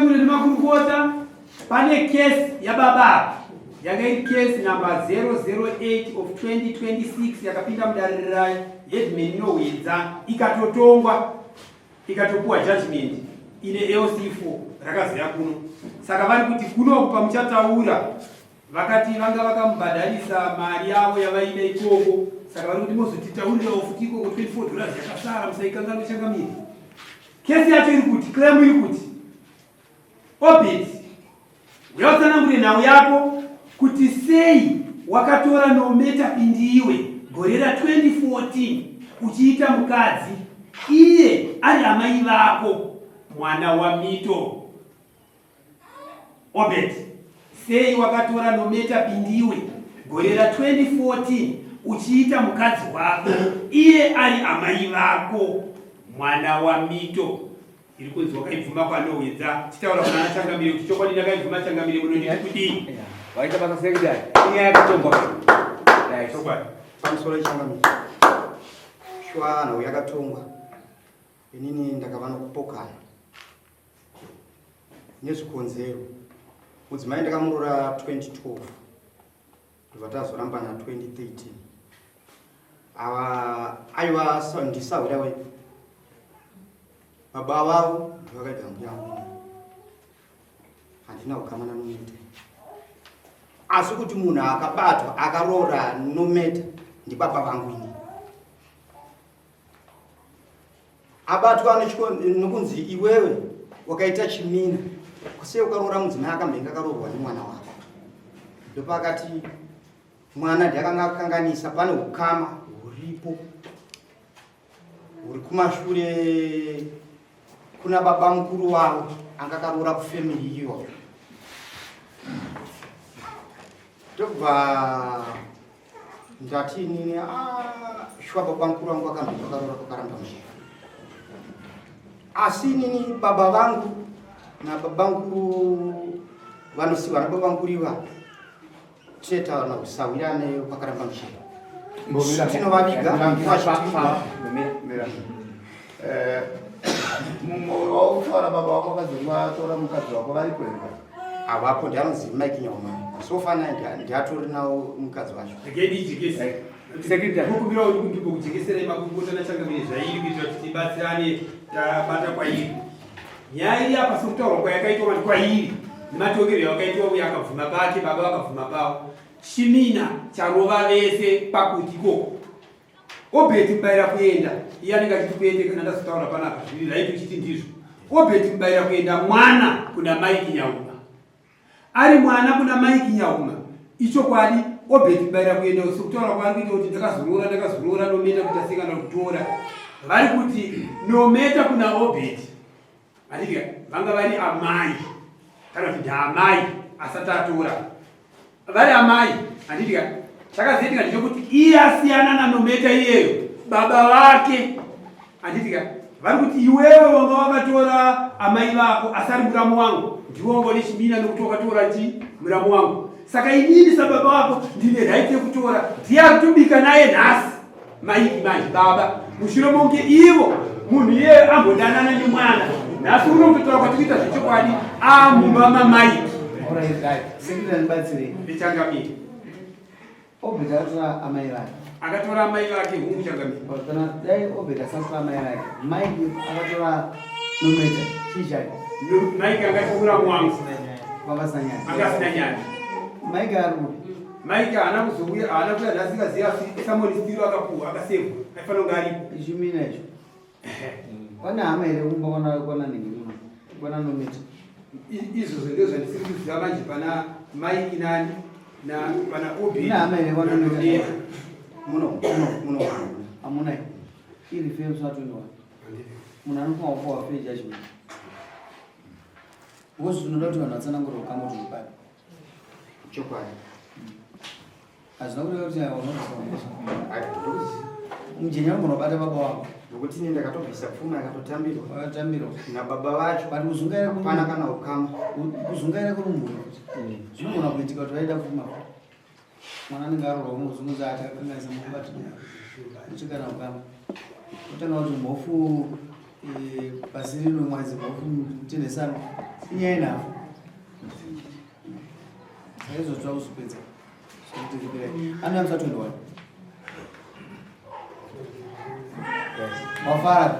Changamire nemakurukota, pane kesi yababa apa yanga iri kesi number 008 of 2026 yakapinda mudare raheadman Nohwedza, ikatotongwa, ikatopuwa judgment ine LC4 rakazoya kuno. Saka vari kuti kunoku pamuchataura, vakati vanga vakamubhadharisa mari yavo yavaida ikoko. Saka vari kuti mozotitaurirawo futi ikoko $24 yakasara, musaikanganwe, changamire. Kesi yacho iri kuti, claim iri kuti, Obed, uya utsanangure nhau yako kuti sei wakatora Nometa Pindiwe gore ra2014 uchiita mukadzi, iye ari amai vako, mwana waMito. Obed, sei wakatora Nometa Pindiwe gore ra2014 uchiita mukadzi wako, iye ari amai vako, mwana waMito? Iri kunzi wakaibvuma kwaNohwedza. Titaura kuna Changamire kuti chokwadi ndakaibvuma, changamire, munonditi kudii? Waita basa, secretary. Inyaya yakatongwa. Right. Chokwadi. Pamusoro, changamire. Shuwa, nhau yakatongwa. Inini ndakava nokupokana nezvikonzero. Mudzimai ndakamurora 2012, ndobva tazorambana 2013. Ava aiva ndisahwira wedu, baba vavo ndivakaita mbuya wangu. Handina kukama naNometa, asi kuti munhu akabatwa akaroora Nometa ndibaba vangu. Ini abatwa nokunzi iwewe wakaita chimina, kusei ukaroora mudzimai akambenge akaroorwa nemwana wako. Ndopakati mwana ndiakanga akanganisa, pane ukama huripo huri kumashure kuna baba mukuru wavo anga akaroora kufamily iyoyo. Ndobva ndati inini, "Ah, shuwa baba mukuru vangu akambenge akaroora kwakaramba muchero." Asi inini baba vangu nababa mukuru vanosiwa nababa mukuru ivavo tinoita kusawirane kwakaramba muchero, tinovaviga. Mumwe wautaura baba wako vakazonga mukadzi wako varipo here? Avapo, ndianonzi Mike Nyauma. Sofana ndiatori nawo mukadzi wacho. Regai ndijekese. Secretary. Mukumbira kuti ndimbokujekeserai makurukota nachangamire zvairi kuitira kuti tibatsirane tabata kwairi. Nyaya iri apa, sokutaurwa kwayakaitwa mati kwairi nematongero yawakaitwa, uye akabvuma pake, baba vakabvuma pavo. Chimina charova vese pakuti ikoko Obert Mubayira kuenda, iye anenge achiti kuende, kana ndazotaura panapa zviri right uchiti ndizvo. Obert Mubayira kuenda mwana kuna Mike Nyauma, ari mwana kuna Mike Nyauma. Ichokwadi, Obert Mubayira kuenda, sekutaura kwaari kuita kuti ndakazoroora, ndakazoroora Nometa kuti asikana kutora. Vari kuti Nometa kuna Obert, handiti vanga vari amai kana kuti ndaamai asati atora, vari amai, handiti? Chakazoitika ndechekuti iye asiyana naNometa iyeyo, baba vake, handiti, vari kuti iwewe wanga wakatora amai vako asi ari muramu wangu, ndiwe wanga une chimina nokuti wakatora chi muramu wangu. Saka inini sababa wako ndine right yekutora. Ndiye ari kutobika naye nhasi Maiki manje baba, mushure monge ivo munhu iyeye ambodanana nemwana, nhasi uno kutotaura kwatikuita zvechokwadi amumba maMaiki. Secretary, ndibatsirei. Ndichangamire. Obert akatora amai vake. Akatora amai vake, hungu, changamire. Kana dai Obert asatora amai vake, Mike akatora Nometa, chii chake? Mike angati muramu wangu. Vanga nyaya. Angasina nyaya. Mike ari kupi? Mike haana kuzouya, haana kuya nhasi. Kaziva summons still akapuwa, akasevwa, aifanira kunge aripo. Chimina icho, pane hama here kumba kwana nhingi, kwana Nometa? Izvozvo ndo zvandisiri kuziva manje, pana Mike nani na pana Obi. Ine hama here kwana Nometa? Muno muno muno. Hamuna. Iri fair musina 21, munhu anofanwa kupuwa fair judgment, because zvinoda kuti vanhu vatsanangure ukama kuti uri papi. Chokwadi. Hazvina kureva kuti mujenya unobata baba wako. Nokuti ini ndakatobvisa pfuma yakatotambirwa. Wakatambirwa. Nababa vacho. But kuzungaira hapana kana ukama. Kuzungaira kuri mumhuri zvinogona kuitika kuti vaida pfuma. Mwana anenge arorwa unozunguza ati akakanganisa mukubata uchikana ukama, otanga kuti mhofu. Eh, pasi rino mwazi kutenhesano inyaya yenhau saizvo tinoda kuzopedza anoya musa 21 wafara.